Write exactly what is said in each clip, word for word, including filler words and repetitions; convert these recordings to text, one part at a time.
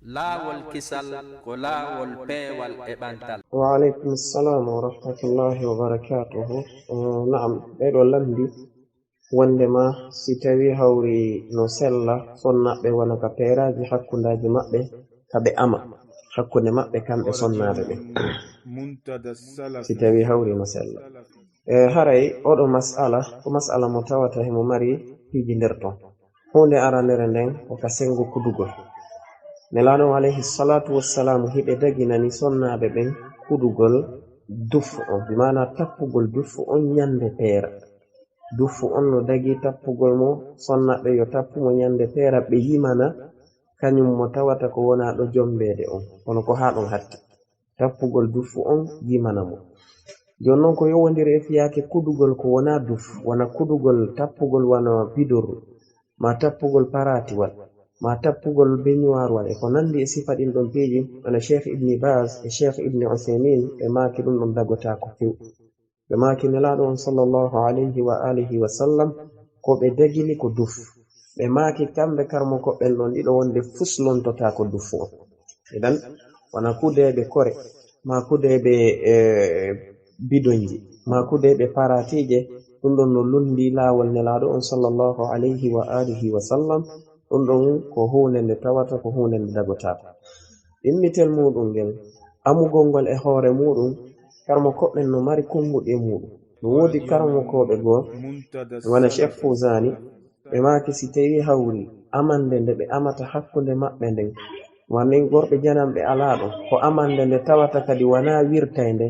Laawol kisal ko laawol peewal e ɓantal. Wa aleykum salam wa rahmatullahi wa barakatuhu. Eh, naam, ɓeɗo lamndi wondema si tawi hawri no sella sonnaɓe wona ka peeraji hakkundaji maɓɓe, ka ɓe ama hakkunde maɓɓe kamɓe sonnaɓe ɓe, si tawi hawri no sella. E haray oɗo mas'ala ko mas'ala mo tawata himo mari piiji nder ton. Huunde aranere nden ko ka sengo kudugol. Nelaaɗo on alayhi salatu wassalamu hiɓe daginani sonnaaɓe ɓen kudugol duffu on, bi maana tappugol duffu on ñande peera. Duffu on no dagi tappugol mo, sonnaaɓe yo tappu mo ñande peera, ɓe yimana kañum mo tawata ko wonaa ɗo jombeede on, kono ko haa ɗon hatti. Tappugol duffu on yimana mo. Jooni non ko yowondiri e fiyaake kudugol ko wonaa duf, wona kudugol tappugol wano bidorru, ma tappugol paratiwal, ma tappugol beñuwaruwal e ko nanndi e sifa ɗin ɗon piiji, wano Cheikh Ibni Baz e Cheikh Ibni Uthaymin ɓe maaki ɗum ɗon dagotaako few. Ɓe maaki Nelaaɗo on sallallahu alayhi wa alihi wa sallam ko ɓe dagini ko duf. Ɓe maaki kamɓe karmo ko ɓen ɗon ɗiɗo wonde fuslontotaako duf on. Idan wona kudeeɓe kore, ma kudeeɓe e bidonji, ma kudeeɓe paratiije, ɗum ɗon no lundi laawol Nelaaɗo on sallallahu alayhi wa alihi wa sallam. Ɗum ɗon ko huunde nde tawata ko huunde nde dagotaako. Ɗimmitel muɗum ngel, amugol ngol e hoore muɗum, karmo koɓɓen no mari kunnguɗi e muɗum. No woodi karmokooɓe goo, wona Cheikh Fawzani, ɓe maaki si tawi hawri amande nde ɓe amata hakkunde maɓɓe nden, wano worɓe jananɓe alaa ɗon, ko amande nde tawata kadi wonaa wirtaynde,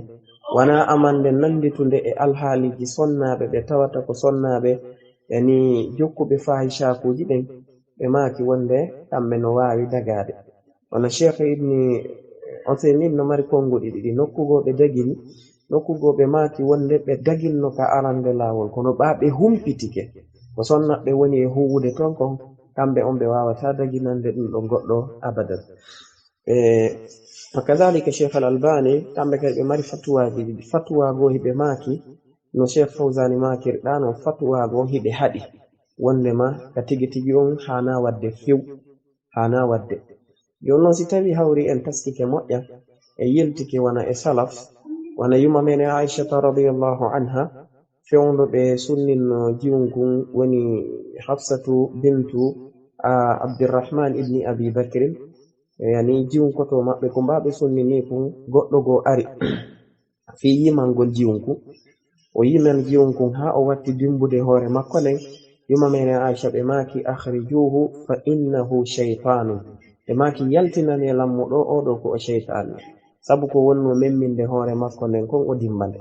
wonaa amande nannditunde e alhaaliiji sonnaaɓe ɓe tawata ko sonnaaɓe, yani jokkuɓe faahishaakuuji ɗen, ɓe maaki wonde kamɓe no waawi dagaade. Wano Cheikh Ibni Uthaymin no mari konnguɗi ɗiɗi, nokku goo ɓe dagini, nokku goo ɓe maaki wonde ɓe daginno ka arande laawol, kono ɓaa ɓe humpitike. Ko sonnaɓɓe woni e huuwude ton kon, kamɓe on ɓe waawataa daginande ɗum ɗon goɗɗo abadan. E, wa kadhalika Cheikh Al Albani, kamɓe kadi ɓe mari fatuwaaji ɗiɗi. Fatuwa goo hiɓe maaki, no Cheikh Fawzani maakiri ɗaa non, fatuwa goo hiɓe haɗi. Wondema ka tigi tigi on haanaa waɗde few, haanaa waɗde. Jooni non si tawi hawri en taskike moƴƴa, e yiltike wona e salaf, wona yumma men e Aishata radiyallahu anha, fewndo ɓe sunninno jiwun kun woni Hafsatu bintu, a, Abdirrahman ibni Abi Bakrin, yani jiwun koto maɓɓe kun ɓaa ɓe sunnini kun, goɗɗo goo ari fii yimangol jiwun kun. O yiman jiwun kun haa o watti dimbude hoore makko nden. Yumma men e Aisha ɓe maaki, "Akhrijuhu fa innahu shaytanun." Ɓe maaki, "Yaltinane lammo ɗo, oo ɗoo ko o shaytan." Sabu ko wonno memminde hoore makko nden kon o dimba nde.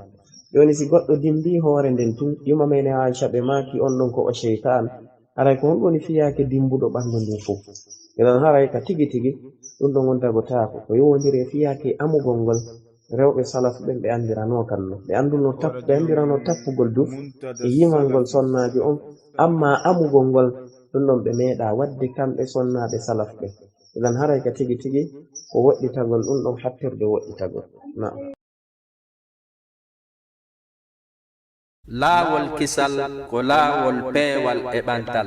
Jooni si goɗɗo dimbi hoore nden tun, yumma men e Aisha ɓe maaki, "On ɗon ko o shaytan." Haray ko honɗum woni fiyaake dimbuɗo ɓanndu ndun fow? Idan haray ka tigi tigi, ɗum ɗon on dagotaako. Ko yowondiri e fiyaake amugol ngol, rewɓe salaf ɓen ɓe anndirano kan non. Ɓe annduno tap-, ɓe anndirano tappugol duf e yimangol sonnaajo on, amma amugol ngol, ɗum ɗon ɓe meeɗaa waɗde kamɓe sonnaaɓe salaf ɓen. Idan haray ka tigi tigi, ko woɗɗitagol ɗum ɗon hattirde woɗɗitagol. Naam. Laawol kisal ko laawol peewal e ɓantal.